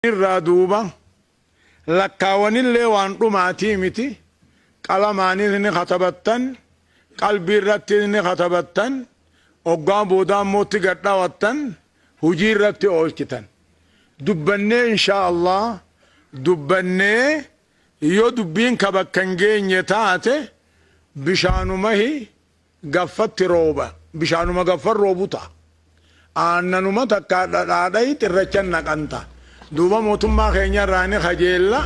Irraa duuba lakkaawanillee waan dhumaatii miti, qalamaanis ni katabattan, qalbii irrattis ni katabattan, oggaa boodaa immoo itti gad dhawattan, hujii irratti oolchitan. Dubbannee inshaa Allah dubbannee yoo dubbiin ka bakka hin geenye taate bishaanumahi gaffatti rooba, bishaanuma gaffan roobu ta'a. Aannanuma takkaa dhadhaadhayi xirrachan naqan ta'a. Duuba mootummaa keenya irraa ni kajeella,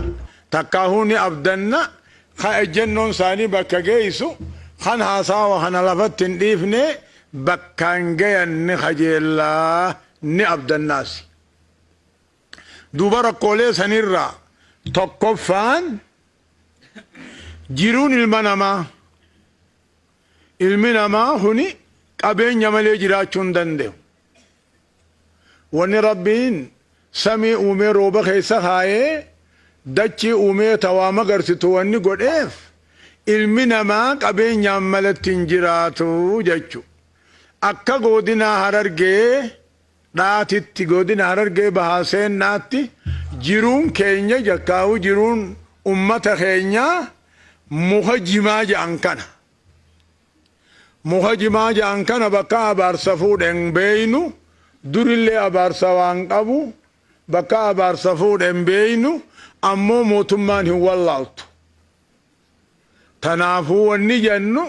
takkaahuu ni abdanna, ka ejjennoon isaanii bakka geessu, kan haasaawa kana lafatti hin dhiifne bakkaan gayan ni kajeella, ni abdannaasi. Duuba rakkoolee sanirraa tokkoffaan jiruun ilma namaa Ilmi namaa kuni qabeenya malee jiraachuu hin danda'u. Wanni Rabbiin samii uumee rooba keessa kaayee dachii uumee ta waa magarsitu wanni godheef ilmi namaa qabeenyaan malatti hin jiraatu jechu. Akka goodinaa Harargee dhaatitti godina Harargee Bahaa Seennaatti jiruun keenya jakkaa'uu jiruun ummata keenyaa muka jimaa ja'an kana. Muka jimaa ja'an kana bakka abaarsa fuudhe hin beeynu, durillee abaarsa waan qabu bakka abaarsa fuudhe hin beeynu, ammoo mootummaan hin wallaaltu. Tanaafuu wanni jennu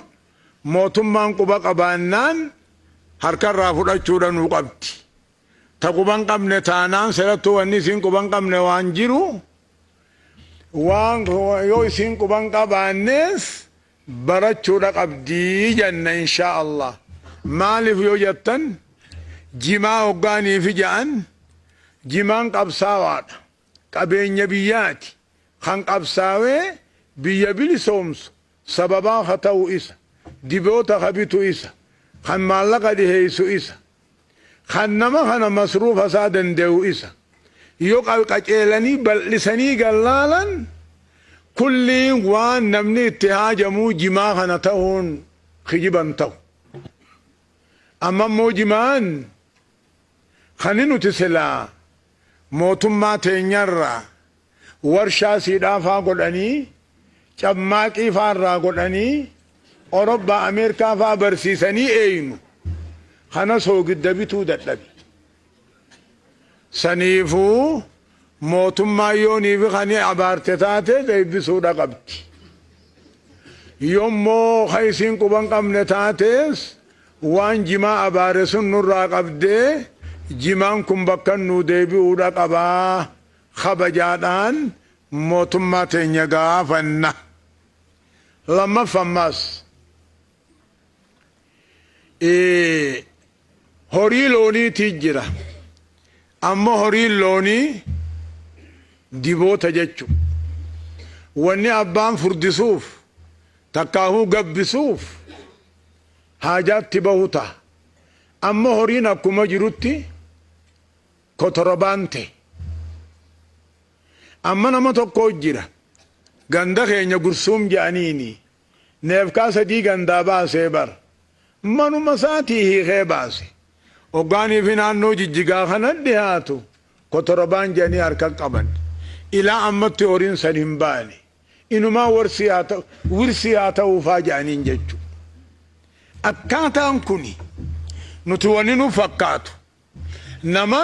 mootummaan quba qabaannaan harkarraa fudhachuudha nuu qabdi. Ta quba hin qabne taanaan serattuu wanni isiin quba hin qabne waan jiru waan yoo isiin quba hin qabaannees barachuudha qabdi jenna inshaa Allah. Maaliif yoo jettan jimaa hoggaaniifi ja'an jimaan qabsaawaadha. Qabeenya biyyaati. Kan qabsaawee biyya bilisoomsu sababaa ka ta'u isa. Diboota ka bitu isa. Kan maallaqa dhiheessu isa. Kan nama kana masruufa isaa dande'u isa. Yoo qaceelanii bal'isanii gad laalan kulliin waan namni itti haajamuu jimaa kana ta'uun kijiba hin ta'u. Amma immoo jimaan kani nuti silaa mootummaa teenyarraa warshaa siidhaa faa godhanii, cammaaqii faa irraa godhanii, Orobbaa Ameerikaa faa barsiisanii eeynu kana soogidda bituu dadhabe. Saniifuu mootummaan yooniifi kani abaarte taate deebisuudha qabdi. Yommoo ka isiin quba hin qabne taates waan jimaa abaare sun nurraa qabdee jimaan kun bakkan nuu deebi'uudha qabaa kabajaadhaan mootummaa teenya gaafanna. Lammaffa ammaas horii looniitii jira. Amma horiin loonii diboota jechu. Wanni abbaan furdisuuf takkaahuu gabbisuuf haajaatti bahu taha. Amma horiin akkuma jirutti kotorobaan ta'e. Amma nama tokko jira. Ganda keenya Gursuum jedhaniini. Neefkaa 3 gandaa baasee bar. Manuma isaatii hiikee baase. Hoggaaniifi naannoo Jijjigaa kana dhihaatu kotorobaan jedhanii harka qaban. Ilaa ammatti horiin san hin baane. Inumaa warsii haa ta'u, wirsii haa ta'uufaa jedhaniin jechuudha. Akkaataan kuni nuti wanni nu fakkaatu nama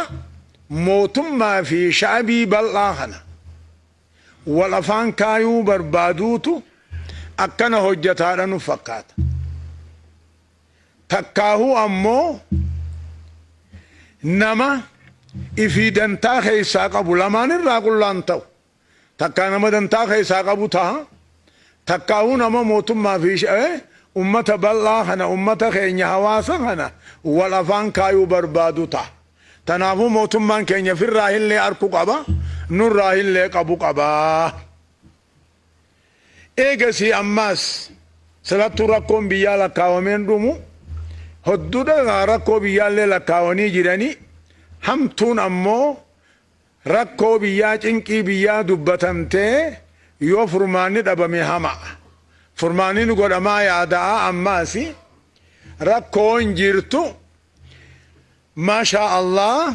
mootummaa fi sha'abii bal'aa kana wal afaan kaayuu barbaaduutu akkana hojjataadha nu fakkaata. Takkaahuu ammoo nama ifii dantaa keessaa qabu lamaan irraa qullaan ta'u. Takkaa nama dantaa keessaa qabu taha, takkaahuu nama mootummaa fi ummata bal'aa kana, ummata keenya, hawaasa kana wal afaan kaayuu barbaadu taha. Tanaafuu mootummaan keenya firraahillee arku qaba, nurraahillee qabu qaba. Eegasii ammaas silattuu rakkoon biyyaa lakkaawamee hin dhumu, hodduudha rakkoo biyyaallee lakkaawanii jiranii, hamtuun ammoo Rakkoo biyyaa cinqii biyyaa dubbatamtee yoo furmaanni dhabame hama'a. Furmaanni ni godhamaa yaada'a ammaasi rakkoon jirtu Masha Allah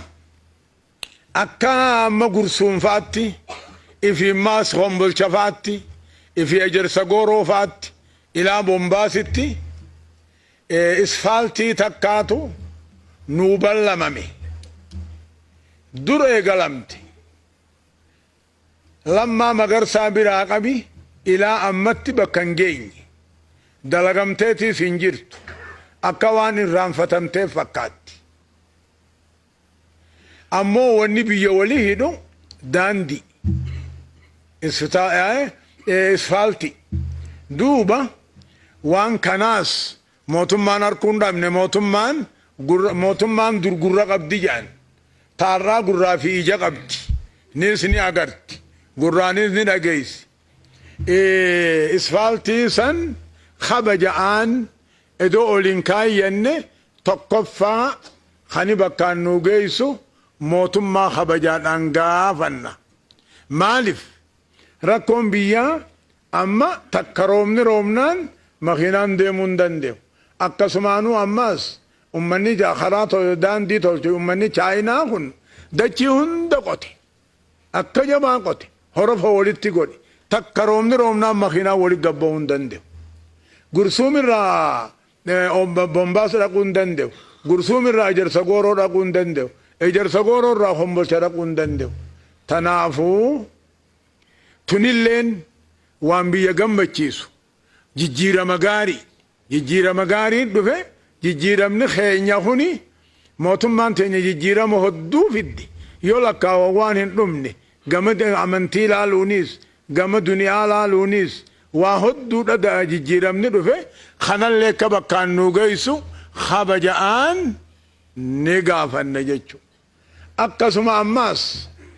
Akka amma Gursuum fa'atti, ifii maas Kombolcha fa'atti, ifii Ejersa Gooroo fa'atti, ilaa Bombaasitti isfaaltii takkaatu nuu ballamame. Dur eegalamte. Lammaa Magarsaa biraa qabi ilaa ammatti bakka hin geenye. Dalagamteetiis hin jirtu. Akka waan irraanfatamteef fakkaatti. Ammoo wanni biyya wali hidhu daandii. Isfaaltii. Duuba waan kanaas mootummaan arkuu hin dhabne. Mootummaan mootummaan dur gurra qabdi jedhan. Taarraa gurraa fi ija qabdi. Nis ni agarti. Gurraanis ni dhageessi. Isfaaltii san kabaja'aan edoo oliin kaayyanne tokkoffaa kani bakkaan nuu geessu mootummaa kabajaadhaan gaafanna. Maalif rakkoon biyyaa amma takka roobni roobnaan makiinaan deemuu hin danda'u. Akkasumaanuu ammaas ummanni karaa daandii tolche, ummanni Chaayinaa kun dachii hunda qote. Akka jabaa qote, horofa walitti godhe. Takka roobni roobnaan makiinaan walitti gabba'uu hin danda'u. Gursuumirraa Bombaas dhaquu hin danda'u. Gursuumirraa Ejersa Gooroo dhaquu hin danda'u. Ejersa Gooroo irraa Kombolcha dhaquu hin danda'u. Tanaafuu tunilleen waan biyya gammachiisu, jijjiirama gaarii, jijjiirama gaariin dhufe. Jijjiiramni keenya kuni, mootummaan teenya jijjiirama hodduu fidde, yoo lakkaawan waan hin dhumne. Gama amantii laaluunis, gama duniyaa laaluunis, waa hodduudha jijjiiramni dhufe. Kanallee akka bakkaan nuu geessu kabaja'aan ni gaafanna jechuudha. Akkasuma ammaas